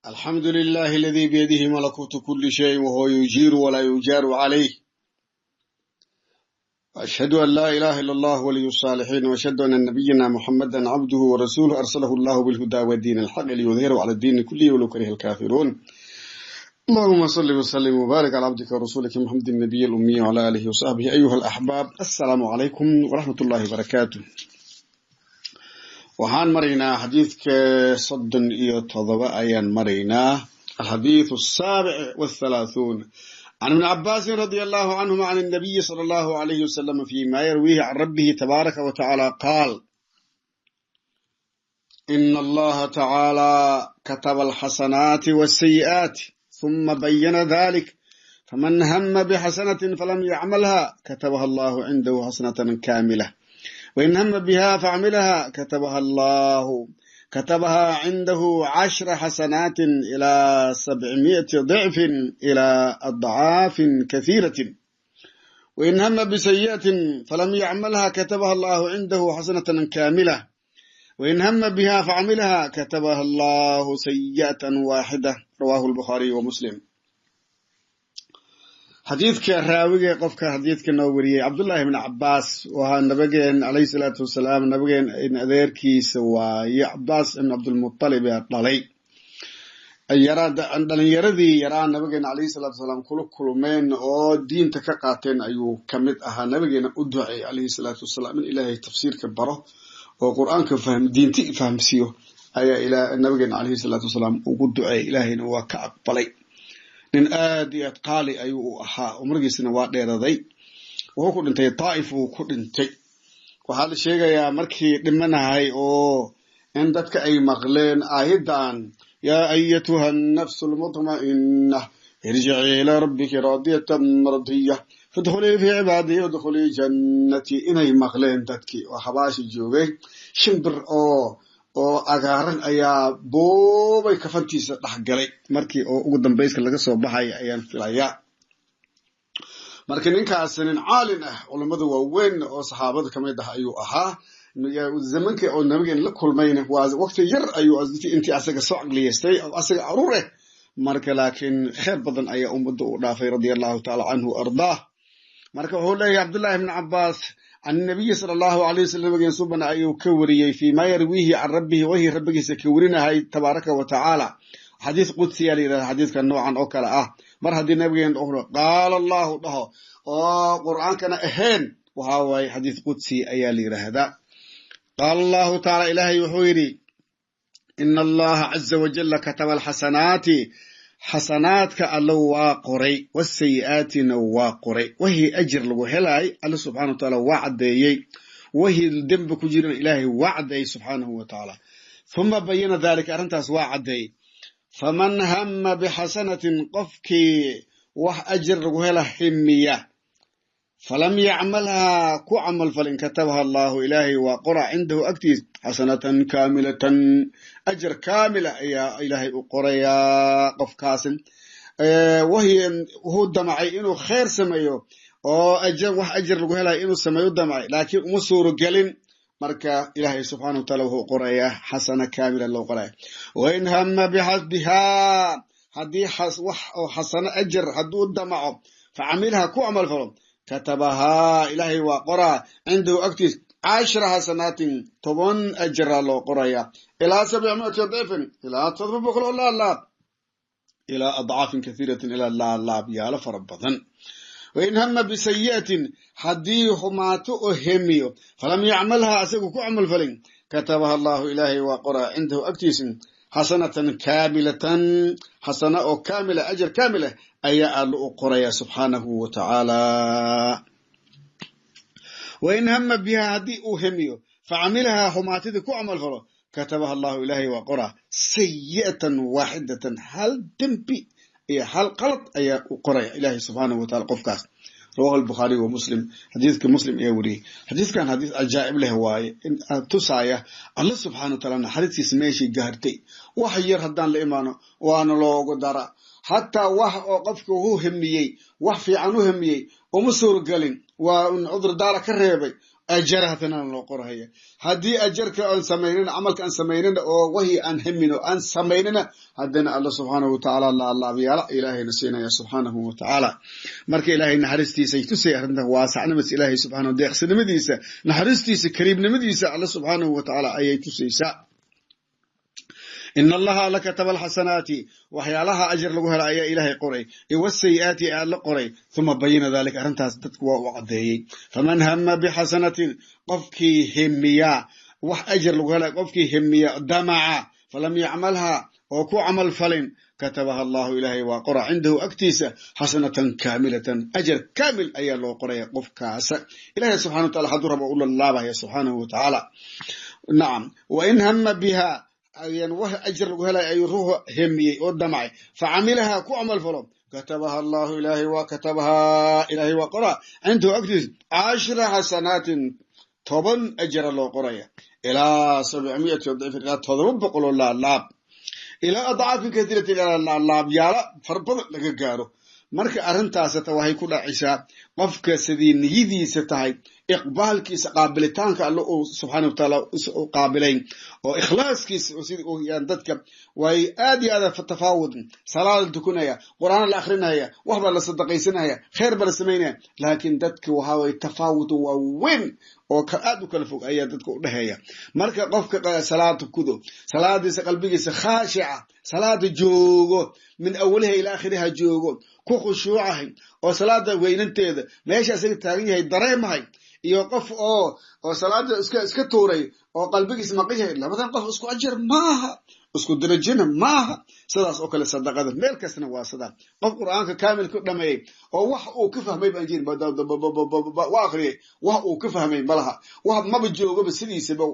الحمد لله الذي بيده ملكوت كل شيء وهو يجير ولا يجار عليه، وأشهد أن لا إله إلا الله ولي الصالحين، وأشهد أن نبينا محمدا عبده ورسوله، أرسله الله بالهدى والدين الحق ليظهره على الدين كله ولو كره الكافرون. اللهم صل وسلم وبارك على عبدك ورسولك محمد النبي الأمي وعلى آله وصحبه. أيها الأحباب، السلام عليكم ورحمة الله وبركاته. Waxaan maraynaa xadiidka 37 ayaan maraynaa، الحديث 37. عن ابن عباس رضي الله عنهما عن النبي صلى الله عليه وسلم فيما يرويه عن ربه تبارك وتعالى قال: إن الله تعالى كتب الحسنات والسيئات ثم بين ذلك، فمن هم بحسنة فلم يعملها كتبها الله عنده حسنة كاملة، وإن هم بها فعملها كتبها عنده 10 حسنات إلى 700 ضعف إلى أضعاف كثيرة، وإن هم بسيئة فلم يعملها كتبها الله عنده حسنة كاملة، وإن هم بها فعملها كتبها الله سيئة واحدة. رواه البخاري ومسلم. Xadiidka raawiga, qofka xadiidka noo wariyey, Cabdullaahi ibn Cabaas, waa nabageen calayhi salaatu wasalaam, nabageen adeerkiisa waaye. Cabaas ibn Cabdilmutalib ee dhalay. Dhalinyaradii yaraa nabigeena calayhi salaatu wasalaam kula kulmeen oo diinta ka qaateen ayuu kamid ahaa. Nabigeena u duceey calayhi salaatu wasalaam in Ilaahay tafsiirka baro oo Qur-aanka fahm, diinti fahamsiiyo ayaa nabigeena calayhi salaatu wasalaam ugu duceey. Ilaahayna waa ka aqbalay. Nin aad iyo aad qaali ayuu u ahaa, umrigiisna waa dheeraday. Wuxuu ku dhintay Taa'if uu ku dhintay. Waxaa la sheegayaa markii dhimanahay oo in dadka ay maqleen aayadan: يا أيتها النفس المطمئنة ارجعي إلى ربك راضية مرضية فادخلي في عبادي وادخلي جنتي, inay maqleen dadkii oo xabaashi joogay. Shimbir oo agaaran ayaa buubay, kafantiisa dhex galay markii oo ugu dambayska laga soo baxay ayaan filayaa. Marka ninkaas nin caalin ah, culammada waaweyn oo saxaabada kamid ah ayuu ahaa. Zamankii oo nabigeen la kulmayna waa waqti yar ayuu intii asaga soo caqliyeystay oo asaga caruur eh. Marka laakiin kheer badan ayaa ummadda u dhaafay, radia Allahu taala canhu ardaah. Marka wuxuu leeyahay Cabdullahi ibn Cabaas, can nabiyi sala Allahu alayh wasalam, nabigeen subana ayuu ka wariyey, fi ma yarwiihi can rabbihi, wahii rabbigiisa ka warinahay tabaaraka wa tacaala. Xadiis qudsiyaa la yidhahda xadiiska noocan oo kale ah. Mar haddii nabigeen qaala Allahu dhaho oo Qur'aankana ahayn, waxaa waaye xadiis qudsi ayaa la yidhaahdaa. Qaala Allahu tacaala, Ilaahay wuxuu yidhi: ina Allaha caza wajala kataba alxasanaati, xasanaadka Allo waa qoray, wasayi'aatina waa qoray. Wixii ajir lagu helaay Alle subxana wa tacaala waa caddeeyey, wixii dembi ku jiran Ilaahay waa caddeeyey subxaanahu wa tacaala. Huma bayana dalika, arrintaas waa caddeeyey. Faman hama bixasanatin, qofkii wax ajir lagu hela himiya, falam yacmalhaa, ku camal falin, katabaha Allahu, Ilaahay waa qora, cindahu, agtiis, xasanatan kaamilatan, ajar kaamila ayaa Ilaahay u qorayaa qofkaasin. Wuxuu damcay inuu khayr sameeyo oo wax ajar lagu helayo inuu sameeyo damcay, laakiin uma suuro gelin. Marka Ilaahay subxana wa taala wuxuu qorayaa xasana kaamila loo qoraya. Wain hama bihaa, haddii wax oo xasano ajar hadduu damaco, facamilha, ku camal falo, katabahaa, Ilaahay waa qoraa, cindahu, agtiis, 10 xasanaatin, 10 ajaraa loo qoraya, ilaa 700 dicfin, ilaa 700 oo laalaab, ilaa adcaafin kathiiratin, ilaa laalaabyaalo fara badan. Wain hama bisayi'atin, haddii xumaato oo hemiyo, falam yacmalha, asagu ku camal falin, katabaha Allahu, Ilaahay waa qoraa, cindahu, agtiisa, xasanatan kaamilatan, xasana oo kaamila, ajar kaamila ayaa Alla u qoraya subxaanahu wa tacaala. Wain hama biha, haddii uu hemiyo, facamilahaa, xumaatidii ku camal falo, katabaha Allahu, Ilaahay waa qoraa, sayi'atan waaxidatan, hal dembi iyo hal qalad ayaa u qoraya Ilaahay subxaanahu wa taala qofkaas. Rawahu Albukhaariy wa Muslim. Xadiidka Muslim ayaa weriyey. Xadiidkan xadiis cajaa'ib leh waaye, tusaaya Alla subxana wa taala naxariistiisa meeshay gaartay. Wax yar haddaan la imaano waana loogu dara. Xataa wax oo qofka u hemiyey, wax fiican u hemiyey, uma suuragelin, waa un cudur daara ka reebay. Ajar hatana loo qorahaya. Haddii ajarka aan samaynin, camalka aan samaynina oo wahyi aan hamin oo aan samaynina, haddana Alla subxaanahu watacaala laalaabyaala Ilaahayna siinaya subxaanahu watacaala. Marka Ilaahay naxariistiisa tusay arrintan, waasacnimadiisa Ilaahay subxanahu, deeqsinimadiisa, naxariistiisa, kariimnimadiisa Alla subxaanahu watacaala ayay tusaysaa. In Allaha Alla kataba alxasanaati, waxyaalaha ajar lagu hela ayaa Ilaahay qoray, iwasayi'aati aad la qoray. Uma bayina dalika, arrintaas dadku waa u caddeeyey. Faman hama bixasanatin, qofkii hemiyaa wax ajar lagu helay, qofkii hemiya, damaca, falam yacmalha, oo ku camal falin, katabaha Allahu, Ilaahay waa qora, cindahu, agtiisa, xasanatan kaamilatan, ajar kaamil ayaa loo qoraya qofkaasa. Ilahay subxana wa taala hadduu rabo u lalaabaya subxaanahu wa tacaala. Nacam, wain hama biha, wax ajar lagu helay ayuu ruuxu hemiyey oo damcay, facamilaha, ku camal falo, katabaha Allahu, ilaahay waa katabahaa, Ilaahay waa qoraa, cindahu, agtiisa, 10 xasanaatin, 10 ajara loo qoraya, ilaa 700 dicfin, ilaa 700 oo laalaab, ilaa adcaafin kasiiratin, ilaa laalaabyaala fara badan laga gaaro. Marka arrintaasata waxay ku dhacaysaa qofka sidii niyadiisa tahay, iqbaalkiisa, qaabilitaanka Alle uu subxaana wa tacaala u qaabilay oo ikhlaaskiisa. Sida dadka way aad iyo aad tafaawud, salaada la tukanaya, Qur'aan la akrinaya, wax baa la sadaqaysanaya, khayr baa la samaynaya, laakiin dadka waxaa waye tafaawud waa weyn oo aad u kala fog ayaa dadka u dhexeeya. Marka qofka salaad tukudo, salaadiisa qalbigiisa khaashica, salaada joogo, min awaliha ila aakhiriha joogo, ku khushuucahay oo salaada weynanteeda meesha isaga taagan yahay dareemahay, iyo qof oo salaada iska tuuray oo qalbigiisa maqan yahay, labadan qof isku ajar maaha, isku darajina maaha. Sidaas oo kale sadaqada meel kastana waa sidaa. Qof Qur'aanka kaamil ku dhameeyey oo wax uu ka fahmay baan jirin, waa akhriyay, wax uu ka fahmay malaha, wax maba joogaba sidiisaba,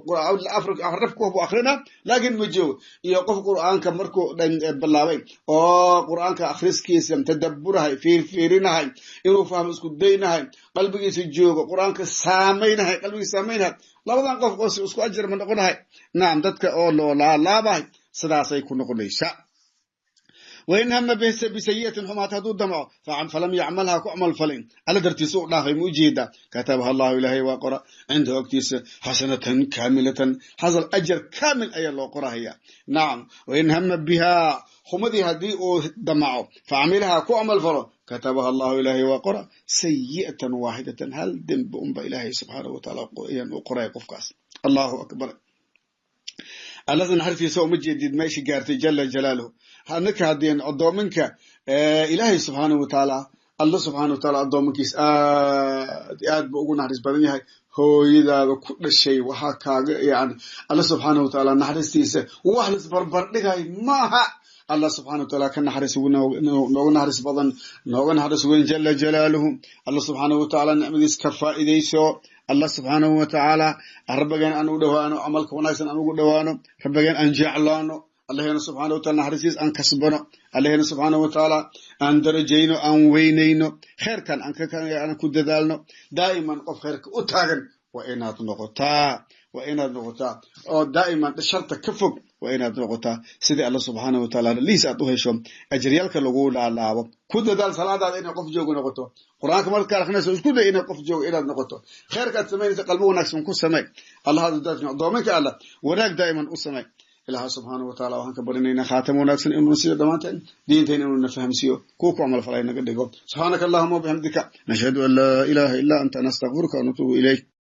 rafku buu akrinaa laakiin ma joogo, iyo qof Qur'aanka markuu bilaabay oo Qur'aanka akhriskiisa tadabburahay, fiirfiirinahay, inuu fahmo isku daynahay, qalbigiisa joogo, Qur'aanka saamaynahay, qalbigiisa saamaynahay, labadan qof oo isku ajar ma noqonahay? Nacam, dadka oo loo laalaabahay sidaasay ku noqonaysaa. Wain hama bisayi'atin, xumaat hadduu damco, falam yacmalha, ku camal falin, Alla dartiisa u dhaafay, ma ujeeda, katabaha Allahu, Ilaahay waa qora, cindahu, agtiisa, xasanatan kaamilatan, xasal ajar kaamil ayaa loo qorahaya. Nacam, wain hama bihaa, xumadii haddii uu damaco, facamilaha, ku camal falo, katabaha Allahu, Ilaahay waa qora, sayi'atan waaxidatan, hal dembi unba Ilaahay subxaanahu wataala ayaan u qoraya qofkaas. Allahu akbar! Allada naxaristiisa uma jeedid meesha gaartay jala jalaaluhu. Anaka haddeen addoominka Ilaahay subxaanahu watacaala, Alla subxaana wataala addoomankiis aad aad buu ugu naxariis badan yahay. Hooyadaada ku dhashay waxaa kaaga yani Alla subxaana watacaala naxariistiisa wax lasbarbardhigay maaha. Allah subxana wataala ka naxariis nooga naxariis badan, nooga naxariis weyn jala jalaaluhu. Allah subxaanahu watacaala nicmadiis ka faa'iidayso. Allah subxaanahu watacaala Rabbigeen aan u dhowaano, camalka wanaagsan aan ugu dhowaano, Rabbigeen aan jeclaano, Allahena subxana wataala naxariistiis aan kasbano, Allahena subxaanahu watacaala aan darajayno, aan weynayno, kheyrkan aan ku dadaalno. Daa'iman qof kheyrka u taagan waa inaad noqotaa, waa inaad noqotaa oo daa'iman sharta ka fog waa inaad noqotaa, sidii Alla subxaanahu wataala liis aad u hesho ajaryaalka lagu laalaabo. Ku dadaal salaadaada inay qof joogo noqoto. Qur-aanka markaad akrinayso isku day inay qof joogo inaad noqoto. Kheyrka aad samaynaysa qalbo wanaagsan ku samey. Allah addoominka Alla wanaag daa'iman u samey. Ilaha subxaanahu wataala waxaan ka barinaynaa khaatamo wanaagsan inuu siiyo dhammaanteen, diinteena inuu na fahamsiiyo, kuwa ku camal falay naga dhigo. Subxaanaka allahuma wabixamdika, nashhadu an laa ilaha illa anta, nastakfiruka wa natuubu ilayk.